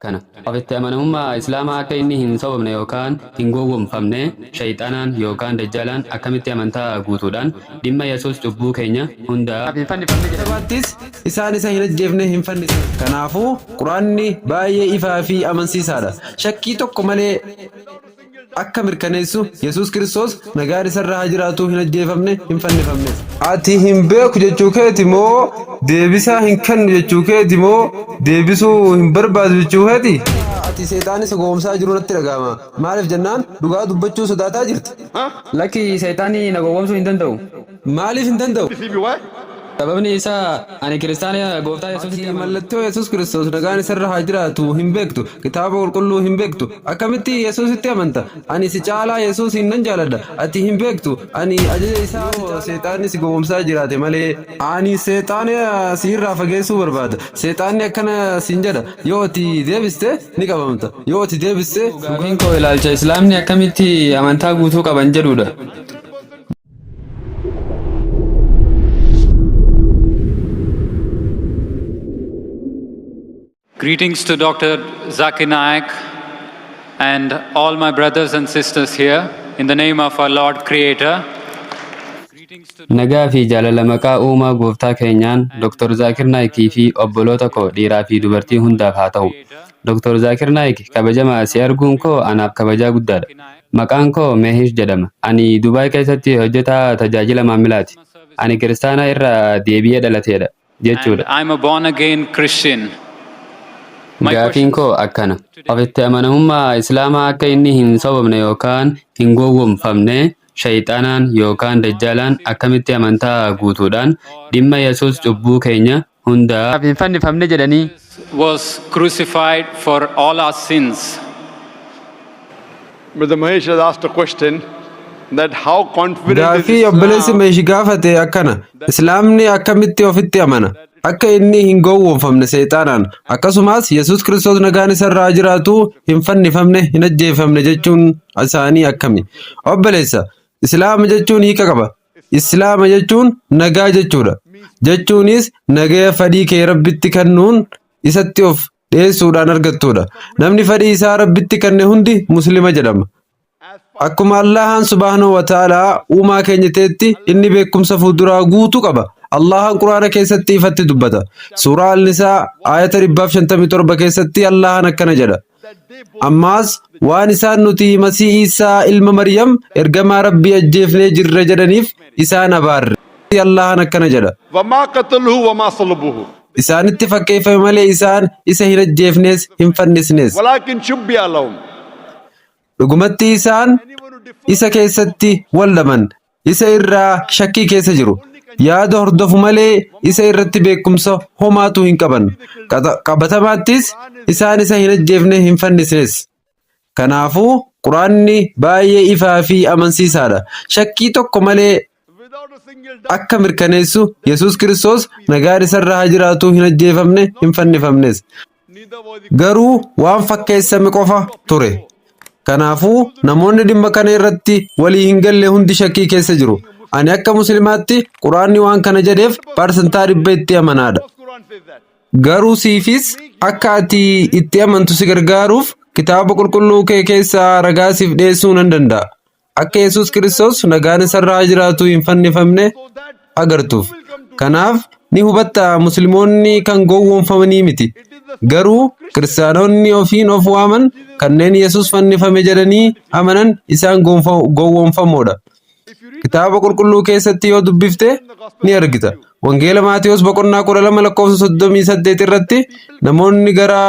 Kana ofitti amanamummaa Islaamaa akka inni hin sobamne yookaan hin gowwoomfamne shayxaanaan yookaan dajjaalaan akkamitti amantaa guutuudhaan dhimma Yesuus cubbuu keenya hundaa hin fannifamne jedhanii. Sabaattis isaan isa hin ajjeefne hin fannisne. Kanaafuu Qur'aanni baay'ee ifaa fi amansiisaadha. Shakkii tokko malee akka mirkaneessu Yesuus Kiristoos nagaan isarra haa jiraatu hin ajjeefamne hin fannifamnes. Ati hin beeku jechuu keeti moo deebisaa hin kennu jechuu keeti moo deebisuu hin barbaadu jechuu keeti? Ati seexaanni si gowwomsaa jiru natti dhaga'ama. Maaliif jennaan dhugaa dubbachuu sodaataa jirta. Lakki seexaanni na gowwomsuu hin danda'u. Maaliif hin danda'u? Sababni isaa ani kiristaana gooftaa Yesuusitti Ati amanu. mallattoo Yesuus Kiristoos nagaan isarra haa jiraatu hin beektu, kitaaba qulqulluu hin beektu. Akkamitti Yesuusitti amanta? Ani si caalaa Yesuusiin nan jaaladha. Ati hin beektu, ani ajaja isaa yoo seexaanni si gowwomsaa jiraate malee. Ani seexaana si irraa fageessuu barbaada. Seexaanni akkana siin jedha, yoo ati deebiste ni qabamta. Yoo ati deebiste Gaafiin koo ilaalcha Islaamni akkamitti amantaa guutuu qaban jedhudha. Greetings to Dr. Zakir Naik and all my brothers and sisters here in the name of our Lord Creator. Greetings to Nagaa fi jaalala maqaa uumaa gooftaa keenyaan Dr. Zaakir Naayikii fi obboloota koo dhiiraa fi dubartii hundaaf haa ta'u. Dr. Zaakir Naayik kabajamaa si arguun koo anaaf kabajaa guddaadha. Maqaan koo Meehish jedhama. Ani Dubaay keessatti hojjetaa tajaajila maamilaati. Ani kiristaana irraa deebi'ee dhalateedha and jechuudha. I'm a born again Christian. My Gaafiin questions koo akkana. Ofitti amanamummaa Islaamaa akka inni hin sobamne yookaan hin gowwoomfamne shayxaanaan yookaan dajjaalaan akkamitti amantaa guutuudhaan dhimma Yesuus cubbuu keenya hundaa hin fannifamne jedhanii. was crucified for all our sins. Brother Mahesh has asked a question that how confident is Gaaffii obboleessi Islam Meesh gaafate akkana. Islaamni akkamitti ofitti amana? Akka inni hin gowwoomfamne seexaanaan. Akkasumas Yesuus Kiristoos nagaan isarraa jiraatu hin fannifamne hin ajjeefamne jechuun isaanii akkami? Obboleessa, Islaama jechuun hiika qaba. Islaama jechuun nagaa jechuudha. Jechuunis nagaya fedhii kee Rabbitti kennuun isatti of dhiyeessuudhaan argattudha. Namni fedhii isaa Rabbitti kenne hundi Muslima jedhama. Akkuma Allahan subhaanahu wa ta'aalaa uumaa keenya ta'etti inni beekumsa fuulduraa guutuu qaba. Allahan Quraana keessatti ifatti dubbata. Suuraa Al-Nisaa aayata 157 keessatti Allahan akkana jedha. Ammaas waan isaan nuti Masii Iisaa ilma Maryam ergamaa Rabbii ajjeefnee jirra jedhaniif isaan abaarre. Allahan akkana jedha. وَمَا قَتَلُوهُ وَمَا صَلَبُوهُ Isaanitti fakkeeffame malee isaan isa hin ajjeefnes hin fannisnes. وَلَكِنْ شُبِّهَ لَهُمْ. Dhugumatti isaan Anyone who differs isa keessatti waldaman isa irraa shakkii keessa jiru yaada hordofu malee isa irratti beekumsa homaatu hin qaban. Qabatamaattis isaan isa hin ajjeefne hin fannisnes. Kanaafuu Quraanni baay'ee ifaa fi amansiisaadha. Shakkii tokko malee without a single doubt akka mirkaneessu Yesuus Kiristoos nagaan isarra haa jiraatu hin ajjeefamne hin fannifamnes. neither was he Garuu waan fakkeessame qofa ture. Kanaafuu namoonni dhimma kana irratti walii hin galle hundi shakkii keessa jiru. Ani akka musliimaatti Quraanni waan kana jedheef 100% itti amanaadha. Quran says that. Garuu siifis akka ati itti amantu si gargaaruuf kitaaba qulqulluu kee keessaa ragaa siif dhiyeessuu nan danda'a. Akka Yesuus Kiristoos nagaan isarra haa jiraatu hin fannifamne So that agartuuf. Kanaaf ni hubatta musliimoonni kan gowwoomfamanii miti. Garuu kiristaanonni ofiin of waaman kanneen Yesuus fannifame jedhanii amanan isaan gowwoomfamoodha. Kitaaba qulqulluu keessatti yoo dubbifte ni argita. Wangeela Maatiyos boqonnaa 12 lakkoofsa 38 irratti namoonni gara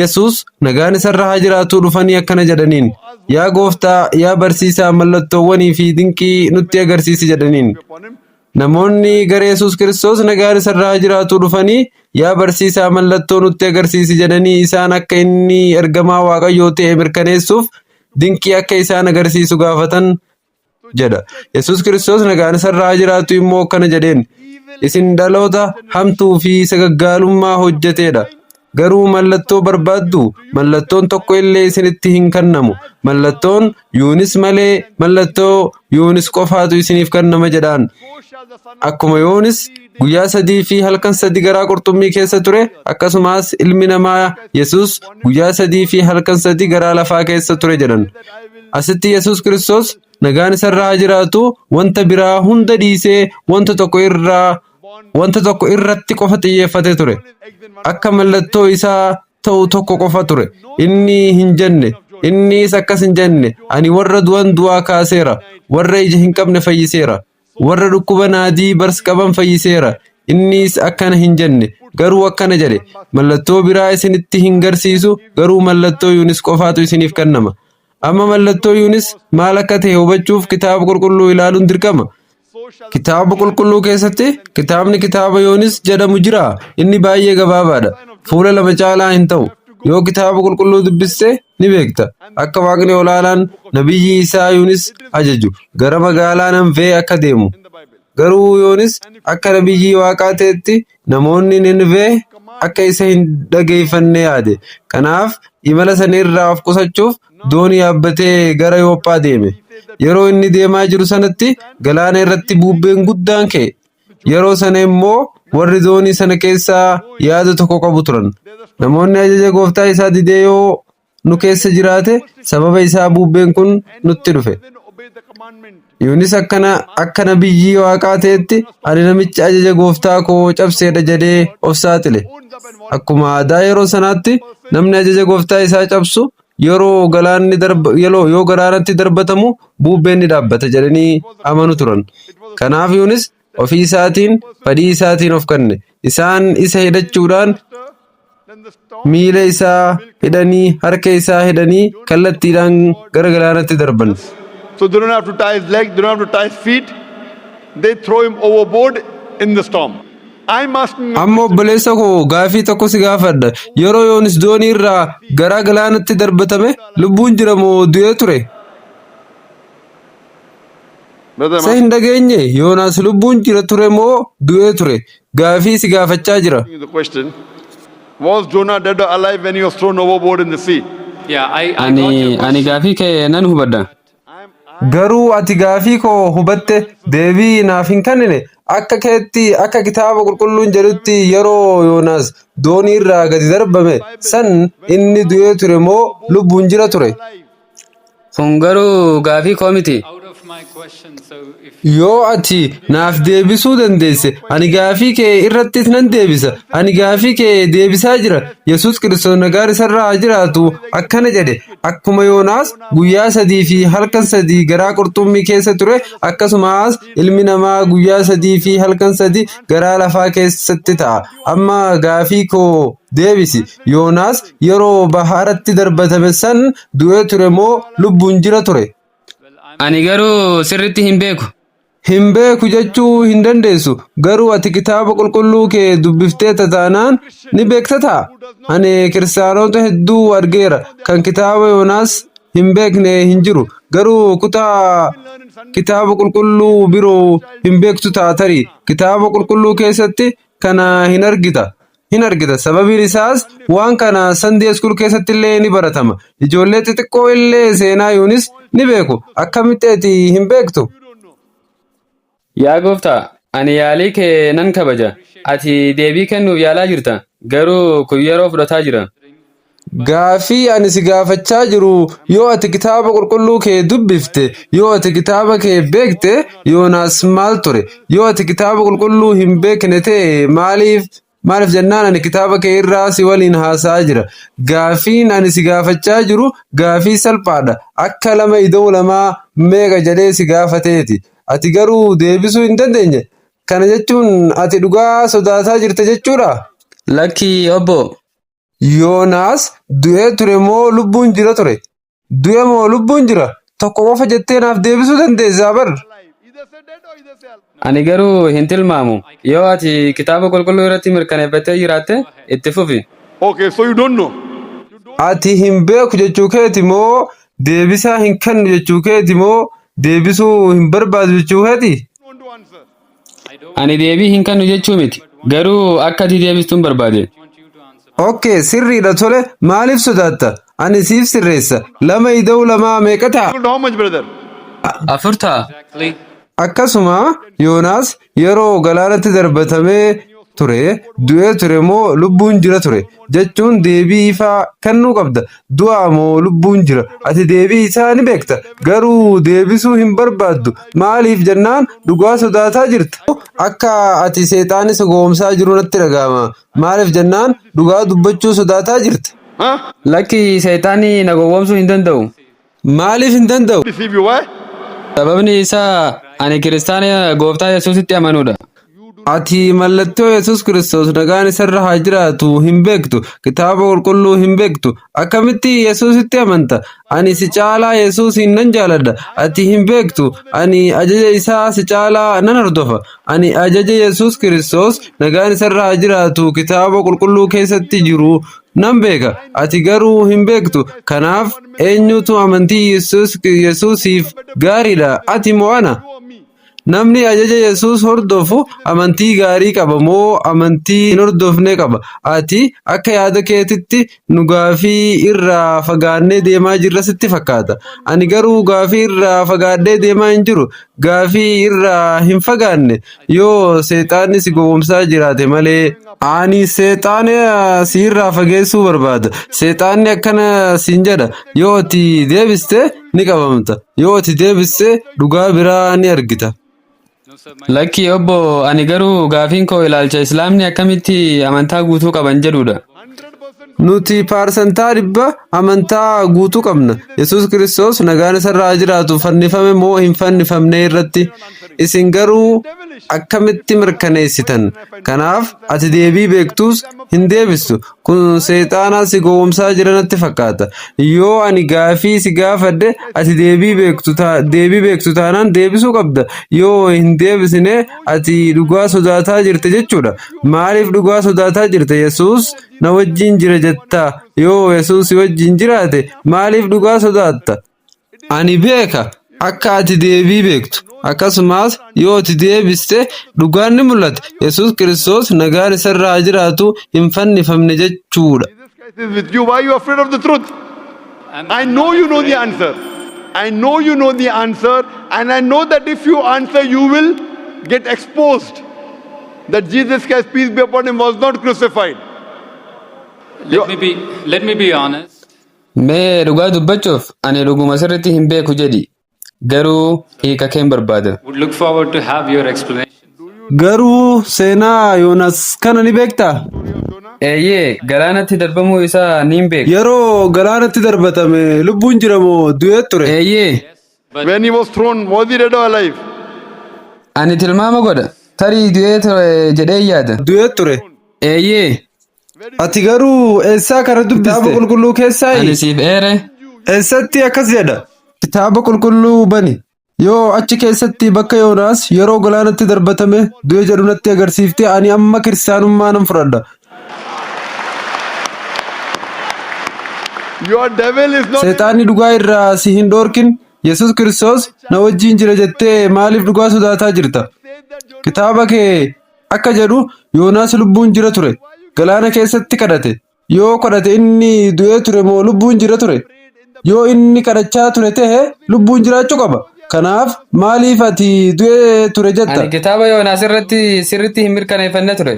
Yesuus nagaan isarra haa jiraatu dhufanii akkana jedhaniin. Yaa gooftaa, yaa barsiisaa mallattoowwanii fi dinqii nutti agarsiisi jedhaniin. upon him Namoonni gara Yesuus Kiristoos nagaan isarra haa jiraatu dhufanii yaa barsiisaa mallattoo nutti agarsiisi jedhanii isaan akka inni ergamaa Waaqayyoo ta'e mirkaneessuuf dinqii akka isaan agarsiisu gaafatan jedha. Yesuus Kiristoos nagaan isarra haa jiraatu immoo akkana jedheen. Isin dhaloota hamtuu fi sagaggaalummaa hojjeteedha. Garuu mallattoo barbaaddu mallattoon tokko illee isinitti hin kennamu. Mallattoon Yuunis malee mallattoo Yuunis qofaatu isiniif kennama jedhaan. so shall the son of Akkuma Yoonis guyyaa 3 fi halkan 3 garaa qurxummii keessa ture, akkasumas ilmi namaa Yesus guyyaa 3 fi halkan 3 garaa lafaa keessa ture jedhan. Asitti Yesus Kiristoos, nagaan isarraa haa jiraatu, wanta biraa hunda dhiisee wanta tokko irratti qofa xiyyeeffatee ture. Akka mallattoo isaa ta'u tokko qofa ture. Inni hin jenne, innis akkas hin jenne, "Ani warra du'an du'aa kaaseera, warra ija hin qabne fayyiseera, warra dhukkuba naadii bars qaban fayyiseera." Innis akkana hin jenne, garuu akkana jedhe: "Mallattoo biraa isinitti hin garsiisu, garuu mallattoo Yuunis qofaatu isiniif kennama." Amma mallattoo Yuunis maal akka ta'e hubachuuf kitaaba qulqulluu ilaaluun dirqama. Kitaaba qulqulluu keessatti kitaabni kitaaba Yoonis jedhamu jira. Inni baay'ee gabaabaadha. Fuula 2 caalaa hin ta'u. Yoo kitaaba qulqulluu dubbiste ni beekta. Akka Waaqni olaanaan nabiyyi isaa Yoonis ajaju gara magaalaa Nanvee akka deemu. Garuu Yoonis akka nabiyyii Waaqaa ta'etti namoonni Ninvee akka isa hin dhageeffanne yaade. Kanaaf imala sana irraa of qusachuuf doonii yaabbatee gara Yoophaa deeme. Yeroo inni deemaa jiru sanatti galaana irratti bubbeen guddaan ka'e. Yeroo sana immoo warri doonii sana keessaa yaada tokko qabu turan. Namoonni ajaja gooftaa isaa didee yoo nu keessa jiraate, sababa isaa bubbeen kun nutti dhufe. Yoonis akkana akka nabiyyii Waaqaa ta'etti, "Ani namicha ajaja gooftaa koo cabseedha" jedhee of saaxile. Akkuma aadaa yeroo sanaatti namni ajaja gooftaa isaa cabsu yeroo galaanni darba yeroo yoo galaanatti darbatamu bubbeen ni dhaabbata jedhanii amanu turan. Kanaaf Yoonis ofii isaatiin fedhii isaatiin of kenne. Isaan isa hidhachuudhaan, miila isaa hidhanii, harka isaa hidhanii, kallattiidhaan gara galaanatti darban. So they don't have to tie his leg, they don't have to tie his feet. They throw him overboard in the storm. I'm asking a Amma obboleessa koo, gaafii tokko si gaafadha. Yeroo Yoonis doonii irraa gara galaanatti darbatame lubbuun jira moo du'ee ture? Brother, I'm Isa hin dhageenye? Yoonaas lubbuun jira ture moo du'ee ture? Gaafii si gaafachaa jira. asking you the question. Was Jonah dead or alive when he was thrown overboard in the sea? Yeah, I got Ani your ani question. Gaafii kee nan hubadha. Garuu ati gaafii koo hubatte deebii naaf hin kennine. Akka keetti, akka kitaaba qulqulluun jedhutti, yeroo Yoonaas doonii irraa gadi darbame san inni du'ee ture moo lubbuun jira ture? Kun garuu gaafii koo miti. Out of my question, so if Yoo ati naaf deebisuu dandeesse, ani gaafii kee irrattis nan deebisa. Ani gaafii kee deebisaa jira. Yesus Kiristoos, nagaan isarraa haa jiraatu, akkana jedhe: "Akkuma Yoonaas guyyaa 3 fi halkan 3 garaa qurxummii keessa ture, akkasumas ilmi namaa guyyaa 3 fi halkan 3 garaa lafaa keessatti ta'a." Amma gaafii koo deebisi. Yoonaas yeroo baharatti darbatame san du'ee ture moo lubbuun jira ture? Ani garuu sirriitti hin beeku. Hin beeku jechuu hin dandeessu. Garuu ati kitaaba qulqulluu kee dubbiftee taanaan ni beekta ta'a. Ani kiristaanota hedduu argeera kan kitaaba Yoonaas hin beekne hin jiru. Garuu kutaa kitaaba qulqulluu biroo hin beektu ta'a tarii. Kitaaba qulqulluu keessatti kana hin argita. Hin argita. Sababiin isaas waan kana Sunday school keessatti illee ni baratama. Ijoollee xixiqqoo illee seenaa Yoonis ni beeku. Akkamitti ati hin beektu? Yaa gooftaa, ani yaalii kee nan kabaja. Ati deebii kennuuf yaalaa jirta. Garuu kun yeroo fudhataa jira. Gaafii ani si gaafachaa jiru, yoo ati kitaaba qulqulluu kee dubbifte, yoo ati kitaaba kee beekte, Yoonaas maal ture? Yoo ati kitaaba qulqulluu hin beekne ta'e, maaliif jennaan ani kitaaba kee irraa si waliin haasa'aa jira. Gaafiin ani si gaafachaa jiru gaafii salphaadha. Akka lama ida'uu lamaa meeqa jedhee si gaafateeti. Ati garuu deebisuu hin dandeenye. Kana jechuun ati dhugaa sodaataa jirta jechuudha. Lakkii, obbo. Yoonaas du'ee ture moo lubbuun jira ture? Du'e moo lubbuun jira? Tokko qofa jettee naaf deebisuu dandeessaa bar. Ani garuu hin tilmaamu. Yoo ati kitaaba qulqulluu irratti mirkaneeffattee jiraatte, itti fufi. Okay, so you don't know. Ati hin beeku jechuu keeti moo deebisaa hin kennu jechuu keeti moo deebisuu hin barbaadu jechuu keeti? Want to answer. Ani deebii hin kennu jechuu miti. Garuu akka ati deebistuun barbaade. Okay, sirriidha, tole, maaliif sodaatta? Ani siif sirreessa. Lama ida'uu lamaa meeqa ta'a? Equal to how much, brother? Afur ta'a. Exactly. Akkasuma Yoonaas yeroo galaanatti darbatamee ture du'ee ture moo lubbuun jira ture jechuun deebii ifaa kennuu qabda. Du'aa moo lubbuun jira? Ati deebii isaa ni beekta. Garuu deebisuu hin barbaaddu. Maaliif jennaan dhugaa sodaataa jirta. Akka ati seexaanni si gowwoomsaa jiru natti dhaga'ama. Maaliif jennaan dhugaa dubbachuu sodaataa jirta. Huh? Lakki, seexaanni na gowwoomsuu hin danda'u. Maaliif hin danda'u? Deceive you. Why? Sababni isaa ani kiristaana gooftaa Yesuusitti amanuudha. Ati mallattoo Yesuus Kiristoos nagaan isarra haa jiraatu hin beektu. Kitaaba qulqulluu hin beektu. Akkamitti Yesuusitti amanta? Ani si caalaa Yesuusin nan jaaladha. Ati hin beektu. Ani ajaja isaa si caalaa nan hordofa. Ani ajaja Yesuus Kiristoos nagaan isarra haa jiraatu kitaaba qulqulluu keessatti jiru nan beeka. Ati garuu hin beektu. Kanaaf eenyutu amantii Yesuusiif gaariidha? Ati moo ana? Namni ajaja Yesuus hordofu amantii gaarii qaba moo amantii hin hordofne qaba? Ati akka yaada keetitti nu gaafii irraa fagaannee deemaa jirra sitti fakkaata. Ani garuu gaafii irraa fagaadhee deemaa hin jiru. Gaafii irraa hin fagaanne yoo seexaanni si gowwoomsaa jiraate malee. Ani seexaana si irraa fageessuu barbaada. Seexaanni akkana siin jedha. Yoo ati deebiste ni qabamta. Yoo ati deebiste dhugaa biraa ni argita. Lakki obbo, ani garuu gaafiin koo ilaalcha Islaamni akkamitti amantaa guutuu qaban jedhudha. Nuti 100% amantaa guutuu qabna. Yesuus Kiristoos nagaan isarraa haa jiraatu fannifame moo hin fannifamne irratti. Isin garuu akkamitti mirkaneessitan? Kanaaf ati deebii beektus hin deebistu. Kun seexaanaa si gowwoomsaa jira natti fakkaata. Yoo ani gaafii si gaafadhe ati deebii beektu taanaan deebisuu qabda. Yoo hin deebisne ati dhugaa sodaataa jirte jechuudha. Maaliif dhugaa sodaataa jirte? Yesuus na wajjin jira jetta. Yoo Yesuus si wajjin jiraate maaliif dhugaa sodaatta? Ani beeka akka ati deebii beektu. Akkasumas yoo ati deebiste dhugaan ni mul'ata. Yesuus Kiristoos nagaan isarraa haa jiraatu hin fannifamne jechuudha. Jesus Christ is with you. Why are you afraid of the truth? I know you know the answer. I know you know the answer, and I know that if you answer, you will get exposed. That Jesus Christ, peace be upon him, was not crucified. Let me be honest. Mee dhugaa dubbachuuf ani dhuguma sirriitti hin beeku jedhi. Garuu hiika keen barbaada. Would look forward to have your explanation. Garuu seenaa Yoonaas kana ni beektaa? Eeyyee, galaanatti darbamuu isaa niin beeka. Yeroo galaanatti darbatame lubbuun jira moo du'ee ture? Eeyyee, But When he was thrown, was he dead or alive? ani tilmaama godha. Tarii du'ee ture jedhee yaada. Du'ee ture. Eeyyee, Ati garuu eessaa kana dubbiste? Kitaaba qulqulluu keessaa? Ani siif eere. Eessatti akkas jedha? Kitaaba qulqulluu bani. Yoo achi keessatti bakka Yoonaas yeroo galaanatti darbatame du'e jedhu natti agarsiifte, ani amma kiristaanummaa nan fudhadha. Your devil is not. Seexaanni dhugaa irraa si hin dhoorkin. Yesuus Kiristoos na wajjin jira jettee maaliif dhugaa sodaataa jirta? Kitaaba kee akka jedhu Yoonaas lubbuun jira ture. Galaana keessatti kadhate. Yoo kadhate inni du'ee ture moo lubbuun jira ture? Yoo inni kadhachaa ture ta'e lubbuun jiraachuu qaba. Kanaaf maaliif ati du'ee ture jetta? Ani kitaaba Yoonaas irratti sirriitti hin mirkaneeffanne ture.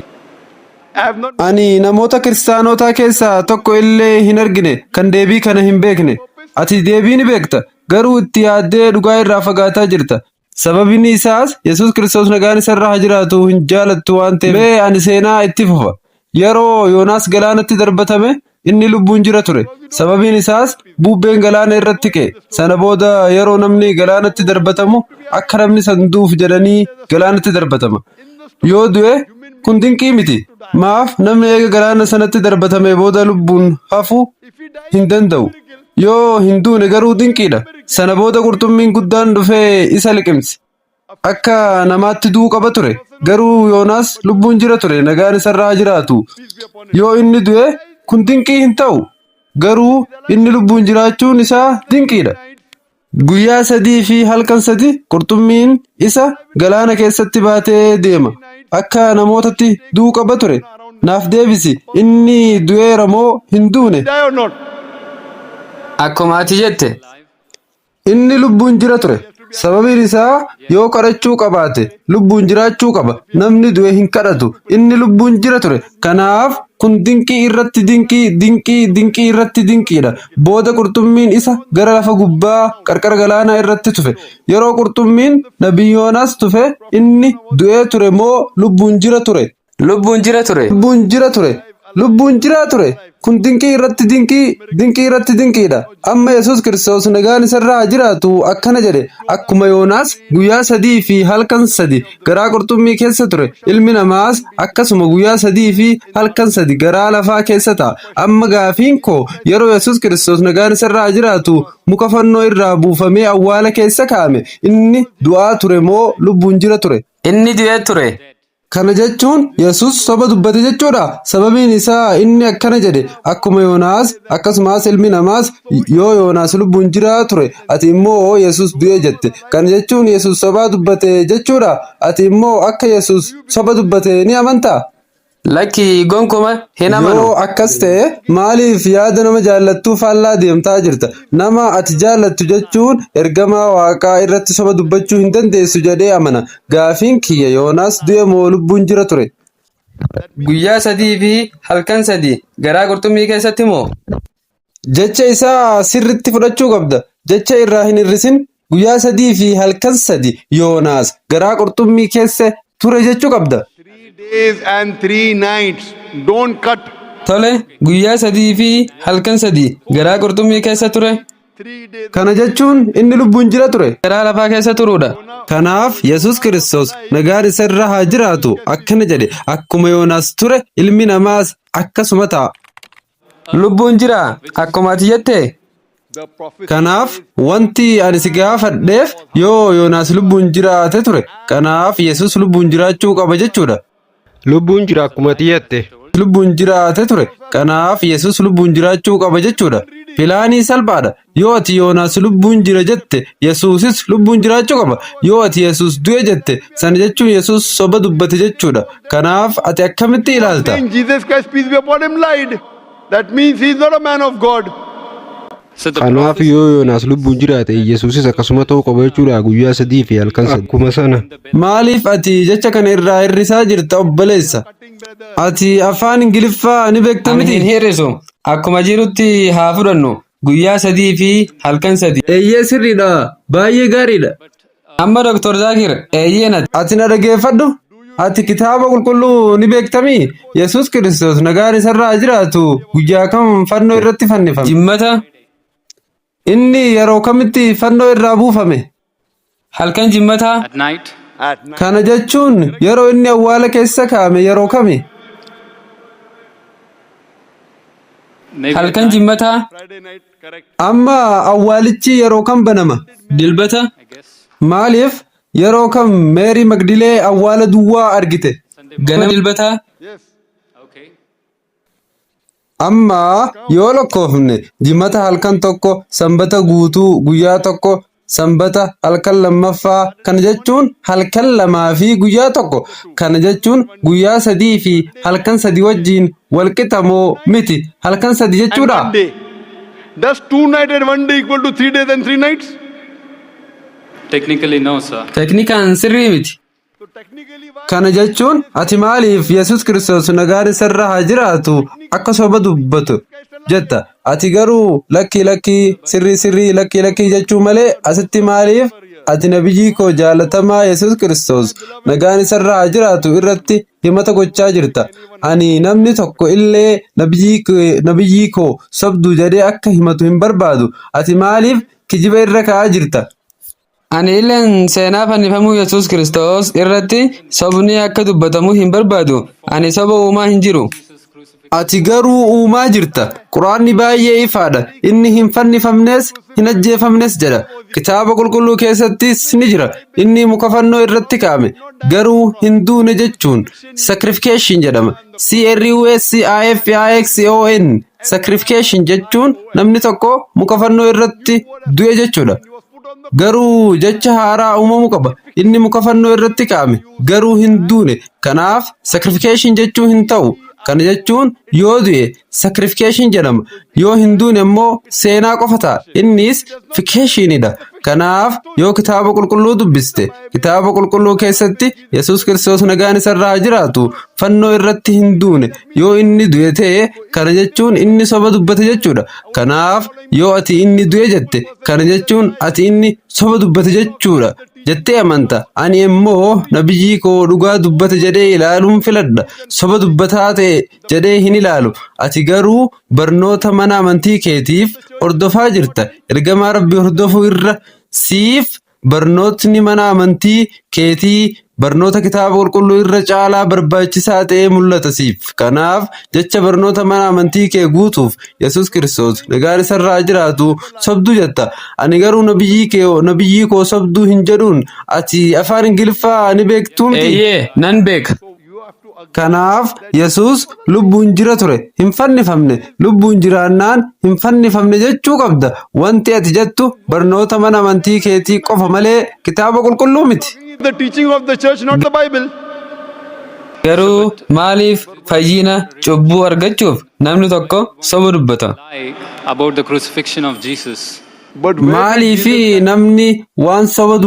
I have not. Ani namoota kiristaanotaa keessaa tokko illee hin argine kan deebii kana hin beekne. Ati deebii ni beekta, garuu itti yaaddee dhugaa irraa fagaataa jirta. Sababni isaas Yesuus Kiristoos nagaan isarraa haa jiraatu hin jaalattu waan ta'eef. Mee ani seenaa itti fufa. Yeroo Yoonaas galaanatti darbatame inni lubbuun jira ture. Sababiin isaas bubbeen galaana irratti ka'e. Sana booda yeroo namni galaanatti darbatamu akka namni sanduuf jedhanii galaanatti darbatama. Yoo du'e kun dinqii miti. Maaf namni eega galaana sanatti darbatame booda lubbuun hafuu hin danda'u. Yoo hin duune garuu dinqiidha. Sana booda qurxummiin guddaan dhufee isa liqimse. Akka namaatti du'uu qaba ture. Garuu Yoonaas lubbuun jira ture, nagaan isarraa haa jiraatu. Yoo inni du'e kun dinqii hin ta'u. Garuu inni lubbuun jiraachuun isaa dinqiidha. Guyyaa 3 fi halkan 3 qurxummiin isa galaana keessatti baatee deema. Akka namootatti du'uu qaba ture. Naaf deebisi, inni du'eera moo hin duune? Die or not? Akkuma ati jette. Inni lubbuun jira ture. Sababiin isaa yoo kadhachuu qabaate lubbuun jiraachuu qaba. Namni du'e hin kadhatu. Inni lubbuun jira ture. Kanaaf kun dinqii irratti dinqii, dinqii, dinqii irratti dinqiidha. Booda qurxummiin isa gara lafa gubbaa qarqara galaanaa irratti tufe. Yeroo qurxummiin Nabi Yoonaas tufe, inni du'ee ture moo lubbuun jira ture? Lubbuun jira ture. Lubbuun jira ture. Lubbuun jira ture. Kun dinqii irratti dinqii, dinqii irratti dinqiidha. Amma Yesuus Kiristoos, nagaan isarraa haa jiraatu, akkana jedhe: "Akkuma Yoonaas guyyaa 3 fi halkan 3 garaa qurxummii keessa ture, ilmi namaas akkasuma guyyaa 3 fi halkan 3 garaa lafaa keessa ta'a." Amma gaafiin koo, yeroo Yesuus Kiristoos, nagaan isarraa haa jiraatu, muka fannoo irraa buufamee awwaala keessa kaa'ame, inni du'aa ture moo lubbuun jira ture? Inni du'ee ture. Kana jechuun Yesus soba dubbate jechuudha. Sababiin isaa inni akkana jedhe: "Akkuma Yoonaas akkasumas ilmi namaas." Yoo Yoonaas lubbuun jira ture, ati immoo Yesus du'e jette. Kana jechuun Yesus sobaa dubbate jechuudha. Ati immoo akka Yesus soba dubbate ni amantaa? Lakki, gonkuma hin amanu. Yoo akkas ta'e, maaliif yaada nama jaallattuu faallaa deemtaa jirta? Nama ati jaallattu jechuun ergamaa Waaqaa irratti soba dubbachuu hin dandeessu jedhee amana. Gaafiin kiyya, Yoonaas du'e moo lubbuun jira ture? Guyyaa 3 fi halkan 3 garaa qurxummii keessatti moo? Jecha isaa sirritti fudhachuu qabda. Jecha irraa hin hir'isin. Guyyaa 3 fi halkan 3 Yoonaas garaa qurxummii keessa ture jechuu qabda. 3 days and 3 nights. Don't cut. Tole, guyyaa 3 fi halkan 3 garaa qurxummii keessa ture. 3 days. Kana jechuun inni lubbuun jira ture. Garaa lafaa keessa turuudha. Kanaaf Yesus Kiristoos, nagaan isa irra haa jiraatu, akkana jedhe: "Akkuma Yoonaas ture, ilmi namaas akkasuma ta'a." Lubbuun jira akkuma ati jette. The prophecy Kanaaf wanti ani si gaafadheef, yoo Yoonaas lubbuun jiraate ture, kanaaf Yesus lubbuun jiraachuu qaba jechuudha. Lubbuun jira akkuma ati jette. Lubbuun jiraate ture, kanaaf Yesus lubbuun jiraachuu qaba jechuudha. Pilaanii salphaadha. Yoo ati Yoonaas lubbuun jira jette, Yesuusis lubbuun jiraachuu qaba. Yoo ati Yesus du'e jette, sana jechuun Yesus soba dubbate jechuudha. Kanaaf ati akkamitti ilaalta? Saying Jesus Christ, peace be upon him, lied. That means he is not a man of God. So the Kanaaf prophecy yoo Yoonaas lubbuun jiraate, Yesuusis akkasuma ta'uu qaba jechuudha, guyyaa 3 fi halkan 3. Akkuma sana. Maaliif ati jecha kana irraa hir'isaa jirta, obboleessa? Ati afaan Ingiliffaa ni beekta Ani hin miti? hir'isu. Akkuma jirutti haa fudhannu. Guyyaa 3 fi halkan 3. Eeyyee, sirriidha. Baay'ee gaariidha. Amma Dr. Zaakir, eeyyeen ati. Ati na dhageeffadhu. Ati kitaaba qulqulluu ni beektamii? Yesus Kiristoos, nagaan isarraa jiraatu, guyyaa kam fannoo irratti fannifame? Jimmata. Inni yeroo kamitti fannoo irraa buufame? Halkan jimmataa. At night. At night. Kana jechuun yeroo inni awwaala keessa kaa'ame yeroo kami? Maybe at Halkan night, jimmataa. Friday night, correct. Amma awwaalichi yeroo kam banama? Dilbata. I guess. Maaliif yeroo kam Meerii Magdilee awwaala duwwaa argite? Ganama dilbataa. Yes. Okay. Amma yoo lakkoofne, jimata halkan tokko, sanbata guutuu guyyaa tokko, sanbata halkan lammaffaa, kana jechuun halkan 2 fi guyyaa 1. Kana jechuun guyyaa 3 fi halkan 3 wajjiin walqixa moo miti? Halkan 3 And jechuudha. one day. Does 2 night and one day equal to 3 days and 3 nights? Technically, no, sir. Teknikaan sirrii miti. So technically, why? Kana jechuun ati maaliif Yesus Kiristoos, nagaan isarra haa jiraatu, akka soba dubbatu jetta? Ati garuu lakkii, lakkii, sirrii, sirrii, lakkii, lakkii jechuu malee, asitti maaliif ati nabiyyii koo jaalatamaa Yesus Kiristoos, nagaan isarra haa jiraatu, irratti himata gochaa jirta? Ani namni tokko illee nabiyyii koo sobduu jedhee akka himatu hin barbaadu. Ati maaliif kijiba irra ka'aa jirta? Ani illeen seenaa fannifamuu Yesuus Kiristoos irratti sobni akka dubbatamu hin barbaadu. Ani soba uumaa hin jiru. Ati garuu uumaa jirta. Quraanni baay'ee ifaadha. Inni hin fannifamnes hin ajjeefamnes jedha. Kitaaba qulqulluu keessattis ni jira. Inni muka fannoo irratti kaa'ame. Garuu hin duune jechuun sacrification jedhama. C R U S I F I X O N. Sacrification jechuun namni tokko muka fannoo irratti du'e jechuudha. Garuu jecha haaraa uumamuu qaba. Inni muka fannoo irratti kaa'ame garuu hin duune. Kanaaf sacrification jechuu hin ta'u. Kana jechuun yoo du'e sacrification jedhama. Yoo hin duune immoo seenaa qofa ta'a. Innis fictionidha. Kanaaf yoo Kitaaba Qulqulluu dubbiste, Kitaaba Qulqulluu keessatti Yesuus Kiristoos, nagaan isarraa haa jiraatu, fannoo irratti hin duune. Yoo inni du'e ta'e, kana jechuun inni soba dubbate jechuudha. Kanaaf yoo ati inni du'e jette, kana jechuun ati inni soba dubbate jechuudha jettee amanta. Ani immoo nabiyyii koo dhugaa dubbate jedhee ilaaluun filadha. Soba dubbataa ta'e jedhee hin ilaalu. Ati garuu barnoota mana amantii keetiif hordofaa jirta. Ergamaa Rabbii hordofuu irra siif barnootni mana amantii keetii barnoota Kitaaba Qulqulluu irra caalaa barbaachisaa ta'ee mul'ata siif. Kanaaf jecha barnoota mana amantii kee guutuuf Yesuus Kiristoos, nagaan isarraa jiraatu, sobduu jetta. Ani garuu nabiyyii koo sobduu hin jedhuun. Ati afaan Ingiliffaa ni beektuu miti? Eeyyee, nan beeka. Kanaaf Yesuus lubbuun jira ture, hin fannifamne. Lubbuun jiraannaan hin fannifamne jechuu qabda. Wanti ati jettu barnoota mana amantii keetii qofa malee Kitaaba Qulqulluu miti. The teaching of the church, not the Bible. Garuu maaliif fayyina cubbuu argachuuf namni tokko soba dubbata? Lie about the crucifixion of Jesus. But where did Maaliifi namni waan soba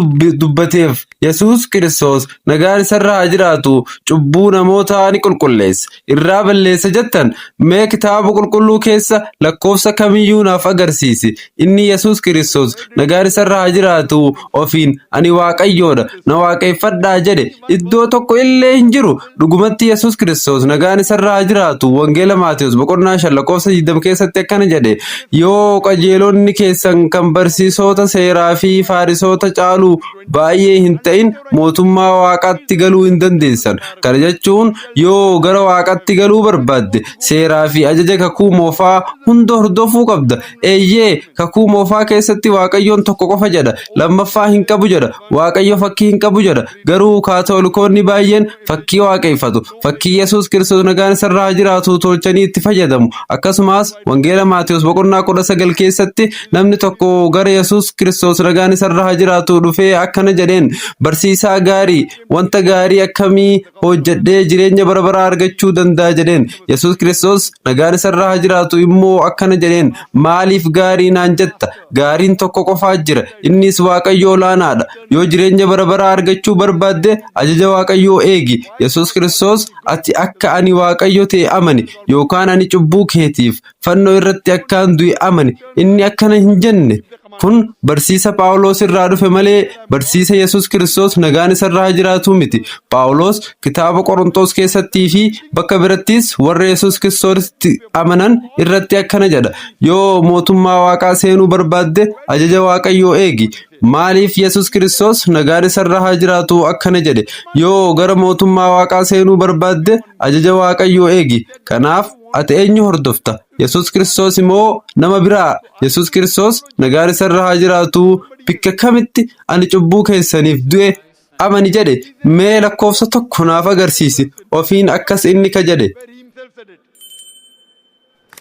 dubbateef Yesuus Kiristoos, nagaan isarraa haa jiraatu, cubbuu namootaa ni qulqulleessa, irraa balleessa jettan? Mee Kitaaba Qulqulluu keessa lakkoofsa kamiyyuu naaf agarsiisi. Inni Yesuus Kiristoos, nagaan isarraa haa jiraatu, ofiin "Ani Waaqayyoodha, na waaqeffadhaa" jedhe iddoo tokko illee hin jiru. Dhugumatti Yesuus Kiristoos, nagaan isarraa haa jiraatu, Wangeela Maatewos boqonnaa 5 lakkoofsa 20 keessatti akkana jedhe: "Yoo qajeelonni keessan kan barsiisota seeraa fi Faarisoota caalu baay'ee hin ta'in, mootummaa Waaqaatti galuu hin dandeessan." Kana jechuun yoo gara Waaqaatti galuu barbaadde seeraa fi ajaja Kakuu Moofaa hunda hordofuu qabda. Eeyyee, Kakuu Moofaa keessatti Waaqayyoon tokko qofa jedha. Lammaffaa hin qabu jedha. Waaqayyo fakkii hin qabu jedha. Garuu Kaatolikoonni baay'een fakkii waaqeffatu. Fakkii Yesuus Kiristoos, nagaan isarraa haa jiraatu, tolchanii itti fayyadamu. Akkasumas Wangeela Maatewos boqonnaa 19 keessatti namni tokko gara Yesuus Kiristoos, nagaan isarraa haa jiraatu, dhufee akkana jedheen: "Barsiisaa gaarii, wanta gaarii akkamii hojjedhee jireenya bara baraa argachuu danda'a?" jedheen. Yesuus Kiristoos, nagaan isarraa haa jiraatu, immoo akkana jedheen: "Maaliif gaarii naan jetta? Gaariin tokko qofaa jira, innis Waaqayyo olaanaadha. Yoo jireenya bara baraa argachuu barbaadde ajaja Waaqayyoo eegi." Yesuus Kiristoos, "Ati akka ani Waaqayyo ta'e amani yookaan ani cubbuu keetiif fannoo irratti akkaan du'e amani." Inni akkana hin jenne. Kun barsiisa Phaawulos irraa dhufe malee barsiisa Yesuus Kiristoos, nagaan isarraa haa jiraatu, miti. Phaawulos kitaaba Qorontos keessattii fi bakka birattis warra Yesuus Kiristoositti amanan irratti akkana jedha: "Yoo mootummaa Waaqaa seenuu barbaadde ajaja Waaqayyoo eegi." Maaliif Yesuus Kiristoos, nagaan isarraa haa jiraatu, akkana jedhe? "Yoo gara mootummaa Waaqaa seenuu barbaadde ajaja Waaqayyoo eegi." Kanaaf ati eenyu hordofta? Yesuus Kiristoos immoo nama biraa? Yesuus Kiristoos, nagaan isarraa haa jiraatu, bikka kamitti "Ani cubbuu keessaniif du'e, amani" jedhe? Mee lakkoofsa tokko naaf agarsiisi. Ofiin akkas inni ka jedhe.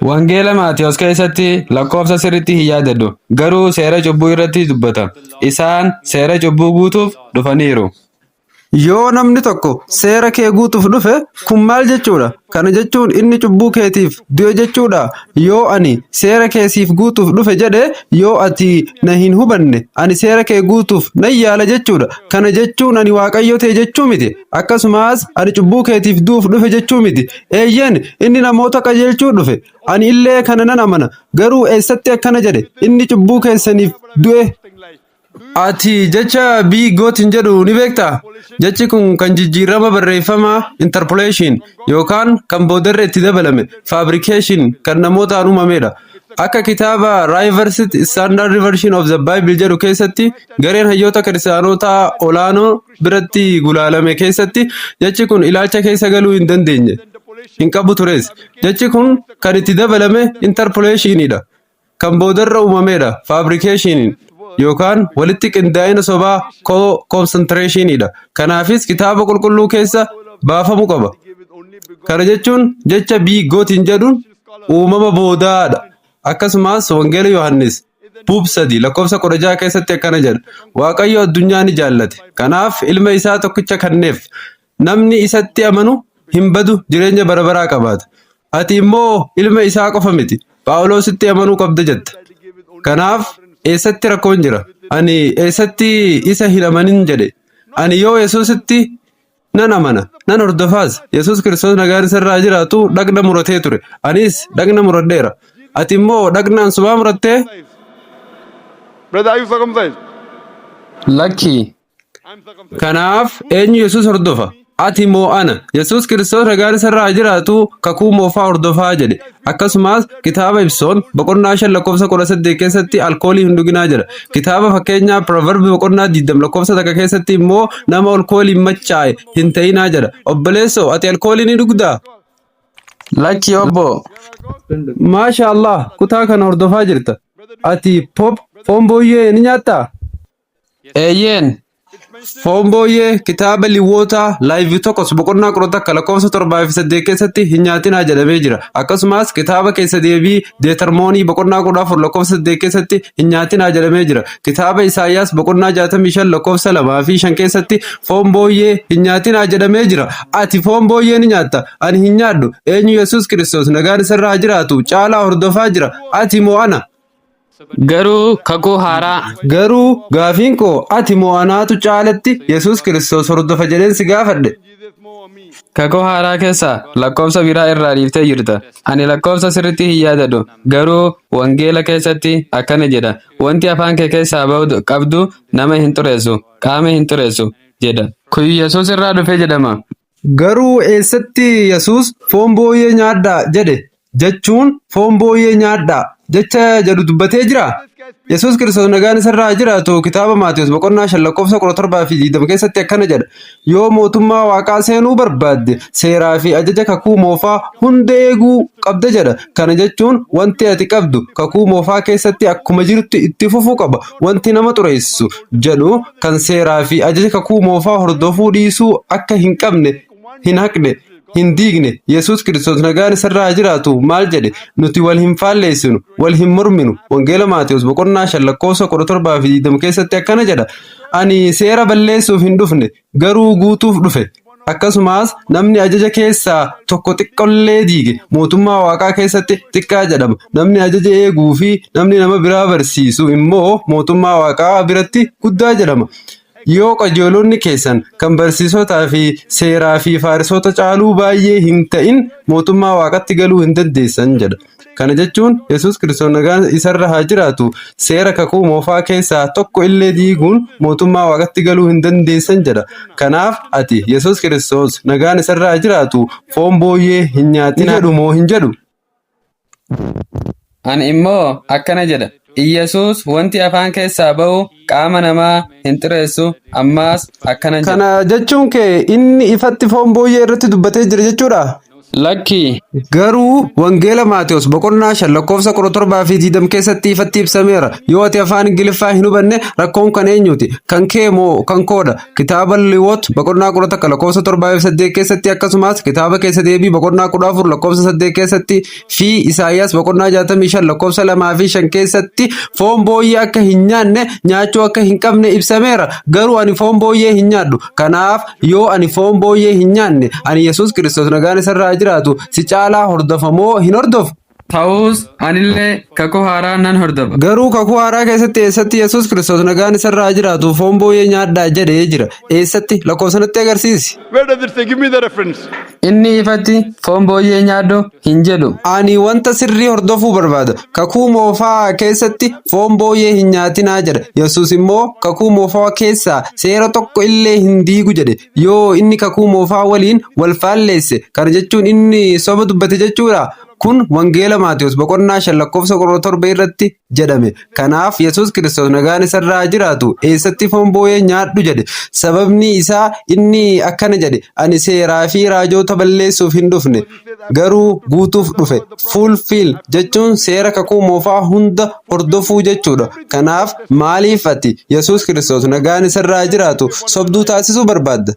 Wangeela Maatiyos keessatti lakkoofsa sirriitti hin yaadadhu. Garuu seera cubbuu irratti dubbata. Isaan seera cubbuu guutuuf dhufaniiru. Yoo namni tokko seera kee guutuuf dhufe, kun maal jechuudha? Kana jechuun inni cubbuu keetiif du'e jechuudha. Yoo ani seera kee siif guutuuf dhufe jedhe, yoo ati na hin hubanne, ani seera kee guutuuf nan yaala jechuudha. Kana jechuun ani Waaqayyo ta'e jechuu miti. Akkasumas ani cubbuu keetiif du'uuf dhufe jechuu miti. Eeyyeen, inni namoota qajeelchuu dhufe. Ani illee kana nan amana. Garuu eessatti akkana jedhe? Inni cubbuu keessaniif du'e. Ati jecha begotten jedhu ni beektaa? Jechi kun kan jijjiirama barreeffamaa, interpolation, yookaan kan boodarra itti dabalame, fabrication, kan namootaan uumamedha. Akka kitaaba Revised Standard Version of the Bible jedhu keessatti, gareen hayyoota kiristaanotaa olaanoo biratti gulaalame keessatti, jechi kun ilaalcha keessa galuu hin dandeenye. Hin qabu tures. Jechi kun kan itti dabalame interpolationidha. Kan boodarra uumamedha. Fabrication yookaan walitti qindaa'ina sobaa, concentrationidha. Kanaafis Kitaaba Qulqulluu keessa baafamuu qaba. Kana jechuun jecha begotten jedhuun uumama boodaadha. Akkasumas Wangeela Yohaannis buub 3 lakkoofsa 16 keessatti akkana jedha: "Waaqayyo addunyaa ni jaallate. Kanaaf ilma isaa tokkicha kenneef. Namni isatti amanu hin badu, jireenya bara baraa qabaata." Ati immoo ilma isaa qofa miti. Phaawulositti amanuu qabda jetta. Kanaaf eessatti rakkoon jira? Ani eessatti isa hin amanin jedhe? Ani yoo Yesuusitti nan amana, nan hordofaas. Yesuus Kiristoos nagaan isarraa jiraatu dhagna muratee ture. Anis dhagna muradheera. Ati immoo dhagna ansubaa murattee? Brother, are you circumcised? Lakki. I'm circumcised. Kanaaf eenyu Yesuus hordofa? Ati moo ana? Yesuus Kiristoos nagaan isarraa jiraatu kakuu moofaa hordofaa jedhe. Akkasumas kitaaba Ibsoon boqonnaa 5 lakkoofsa 18 keessatti alkoolii hin dhuginaa jedha. Kitaaba fakkeenyaa Proverbi boqonnaa 20 lakkoofsa 1 keessatti immoo nama alkooliin machaa'e hin ta'inaa jedha. Obboleessoo, ati alkoolii ni dhugdaa? Lakki, obbo. Maasha Allah, kutaa kana hordofaa jirta. Ati pop foon booyyee ni nyaattaa? Eeyyeen. Foon booyyee kitaaba Liwootaa Leviticus boqonnaa 11 lakkoofsa 7 fi 8 keessatti hin nyaatinaa jedhamee jira. Akkasumas kitaaba keessa deebii Deuteronomy boqonnaa 14 lakkoofsa 8 keessatti hin nyaatinaa jedhamee jira. Kitaaba Isaayyaas boqonnaa 65 lakkoofsa 2 fi 5 keessatti foon booyyee hin nyaatinaa jedhamee jira. Ati foon booyyee ni nyaatta. Ani hin nyaadhu. Eenyu Yesuus Kiristoos nagaan isarraa jiraatu caalaa hordofaa jira? Ati moo ana? Garuu kakuu haaraa. Garuu gaafiin koo, ati moo anaatu caalatti Yesuus Kiristoos hordofa jedheen si gaafadhe. Kakuu haaraa keessaa lakkoofsa biraa irraa dhiiftee jirta. Ani lakkoofsa sirriitti hin yaadadhu. Garuu wangeela keessatti akkana jedha. "Wanti afaan kee keessaa bahu qabdu nama hin xureessu, qaama hin xureessu" jedha. Kun Yesuus irraa dhufe jedhama. Garuu eessatti Yesuus "foon booyyee nyaadhaa" jedhe, jechuun "foon booyyee nyaadhaa" jecha jedhu dubbatee jira? Yesuus Kiristoos nagaan isarraa jiraatu kitaaba Maatiyus boqonnaa 5 lakkoofsa 17 fi 20 keessatti akkana jedha. "Yoo mootummaa waaqaa seenuu barbaadde, seeraa fi ajaja kakuu moofaa hunda eeguu qabda" jedha. Kana jechuun wanti ati qabdu kakuu moofaa keessatti akkuma jirtu itti fufuu qaba. Wanti nama xureessu jedhu kan seeraa fi ajaja kakuu moofaa hordofuu dhiisuu akka hin qabne, hin haqne, hin diigne. Yesuus Kiristoos nagaan isarraa jiraatu maal jedhe? Nuti wal hin faalleessinu, wal hin morminu. Wangeela Maatiyus boqonnaa 5 lakkoofsa 17 fi 20 keessatti akkana jedha. "Ani seera balleessuuf hin dhufne, garuu guutuuf dhufe. Akkasumas namni ajaja keessaa tokko xiqqollee diige mootummaa waaqaa keessatti xiqqaa jedhama. Namni ajaja eeguu fi namni nama biraa barsiisu immoo mootummaa waaqaa biratti guddaa jedhama. Yoo qajeelonni keessan kan barsiisotaa fi seeraa fi faarisoota caaluu baay'ee hin ta'in, mootummaa waaqatti galuu hin dandeessan" jedha. Kana jechuun Yesuus Kiristoos nagaan isarra haa jiraatu seera kakuu moofaa keessaa tokko illee diiguun mootummaa waaqatti galuu hin dandeessan jedha. Kanaaf ati Yesuus Kiristoos nagaan isarra haa jiraatu foon booyyee hin nyaatin jedhu moo hin jedhu? Ani immoo akkana jedha. Iyyasuus wanti afaan keessaa ba'u qaama namaa hin xureessu. Ammaas akkana jedha. Kana jechuun kee inni ifatti foon booyyee irratti dubbatee jira jechuudha? Lakki. Garuu Wangeela Maatiyus boqonnaa 5 lakkoofsa 17 fi 20 keessatti ifatti ibsameera. Yoo ati afaan Ingiliffaa hin hubanne, rakkoon kan eenyuti? Kan kee moo kan koodha? Kitaaba Liwoot boqonnaa 11 lakkoofsa 7 fi 8 keessatti, akkasumas kitaaba keessa deebii boqonnaa 14 lakkoofsa 8 keessatti fi Isaayyaas boqonnaa 65 lakkoofsa 2 fi 5 keessatti foon booyyee akka hin nyaanne, nyaachuu akka hin qabne ibsameera. Garuu ani foon booyyee hin nyaadhu. Kanaaf yoo ani foon booyyee hin nyaanne, ani Yesuus Kiristoos nagaan isarraa jiraatu si caalaa hordofamoo hin hordofu? Ta'us anillee kakuu haaraa nan hordofa. Garuu kakuu haaraa keessatti eessatti Yesuus Kiristoos nagaan isarraa jiraatu foon booyyee nyaadhaa jedhee jira? Eessatti? Lakkoofsa natti agarsiisi. Where does it say? Give me the reference. Inni ifatti foon booyyee nyaadhu hin jedhu. Ani wanta sirrii hordofuu barbaada. Kakuu moofaa keessatti foon booyyee hin nyaatinaa jedha. Yesuus immoo kakuu moofaa keessaa seera tokko illee hin diigu jedhe. Yoo inni kakuu moofaa waliin wal faalleesse, kana jechuun inni soba dubbate jechuudha. Kun Wangeela Maatiyus boqonnaa 5 lakkoofsa 17 irratti jedhame. Kanaaf Yesuus Kiristoos nagaan isarraa jiraatu eessatti foon booyyee nyaadhu jedhe? Sababni isaa inni akkana jedhe: "Ani seeraa fi raajota balleessuuf hin dhufne, garuu guutuuf dhufe." Fulfill jechuun seera kakuu moofaa hunda hordofuu jechuudha. Kanaaf maaliif ati Yesuus Kiristoos nagaan isarraa jiraatu sobduu taasisuu barbaadda?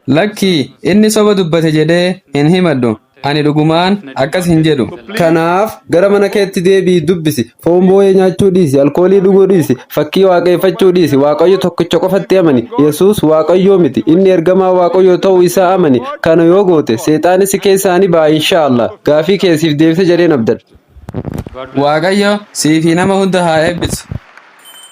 Lakki, inni soba dubbate jedhee hin himadhu. Ani dhugumaan akkas hin jedhu. Kanaaf gara mana keetti deebi'i, dubbisi. Foon booyee nyaachuu dhiisi, alkoolii dhuguu dhiisi, fakkii waaqeffachuu dhiisi, Waaqayyo tokkicha qofatti amani. Yesuus Waaqayyoo miti, inni ergamaa Waaqayyoo ta'uu isaa amani. Kana yoo goote seexaanni si keessaa ni ba'a, inshaallah. Gaafii keessiif deebise jedheen abdadha. Waaqayyo sii fi nama hunda haa eebbisu.